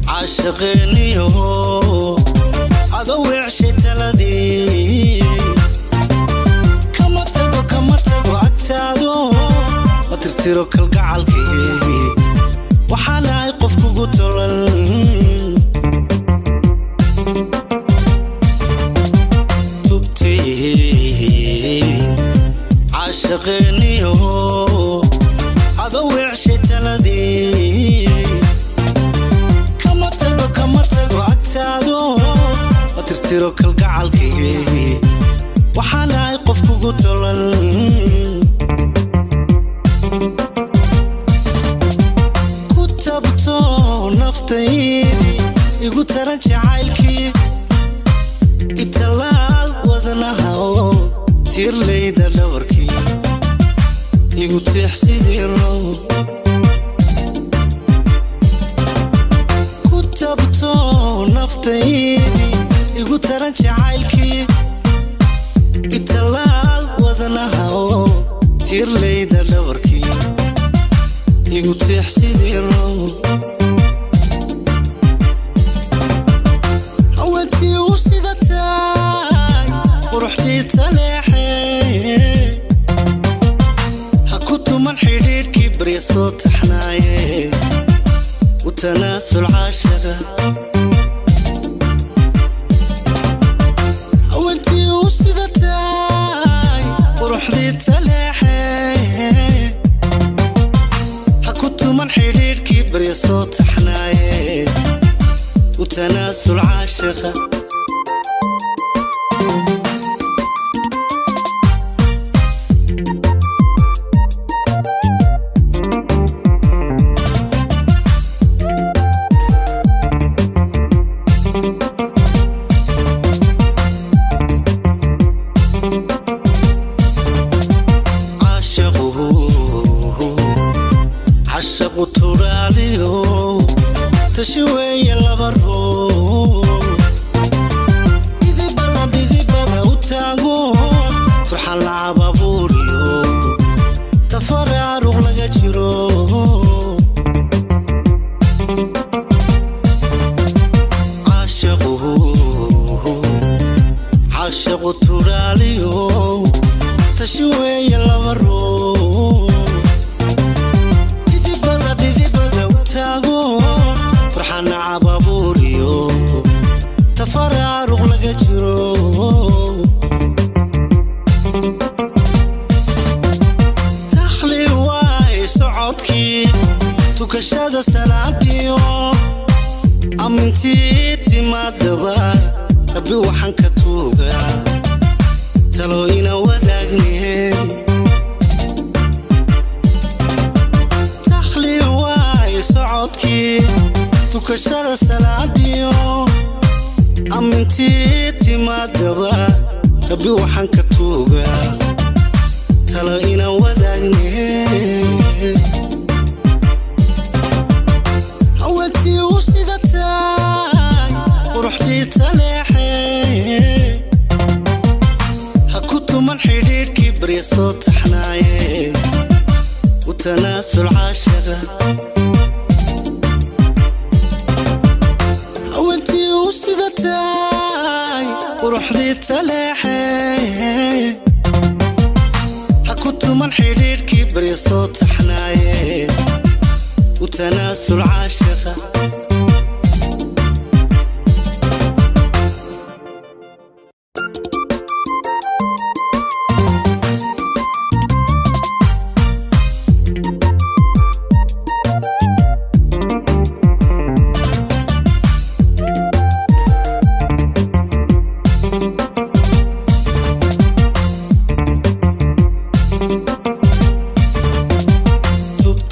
Caashaqeeniyo adow icshay taladii, kama tago, kama tago agtaado, ma tirtiro kalgacalkii, waxaan ahay qof kugu tolan. Tubtii caashaqeeniyo adow icshay taladii, kama tago, kama tago agtaado, ma tirtiro kalgacalkii, waxaan ahay qof kugu tolan. Ku tabto naftaydii, igu taran jacaylkii, italaal wadnaha oo tiirlayda dhabarkii, igu tiix sidii roob. Ku tabto naftaydii, igu taran jacaylkii, italaal wadnaha oo tiirlayda dhabarkii, igu tiix sidii roob. Haweentii u sida tahay quruxdii taleexe, ha ku tuman xidhiidhkii barya soo taxnaaye, u tanaasul caashaqa. Haweentii u sida tahay quruxdii taleexe, ha ku tuman xidhiidhkii barya soo taxnaaye, u tanaasul caashaqa. Caashaqu, cashaqu turaaliyo tashi weeye laba ruux, dhidibada, dhidibada u taago, turxan lacababuuriyo tafaraaruq laga jiro. Caashaqu, caashaqu turaaliyo tashi weeye laba ruux, dhidibada, dhidibada u taago, turxana cababuuriyo tafaraaruq laga jiro. Takhli waay socodkii, tukashada salaadiyo amintii timaadaba, Rabbi waxaan ka tuugaa talo ina wadaagne. Takhli waay socodkii, tukashada salaadiyo amintii timaadaba, Rabbi waxaan ka tuugaa talo ina wadaagne. Haweentii u sida tahay quruxdii taleexe, ha ku tuman xidhiidhkii barya soo taxnaaye, u tanaasul caashaqa. Haweentii u sida tahay quruxdii taleexe, ha ku tuman xidhiidhkii barya soo taxnaaye, u tanaasul caashaqa.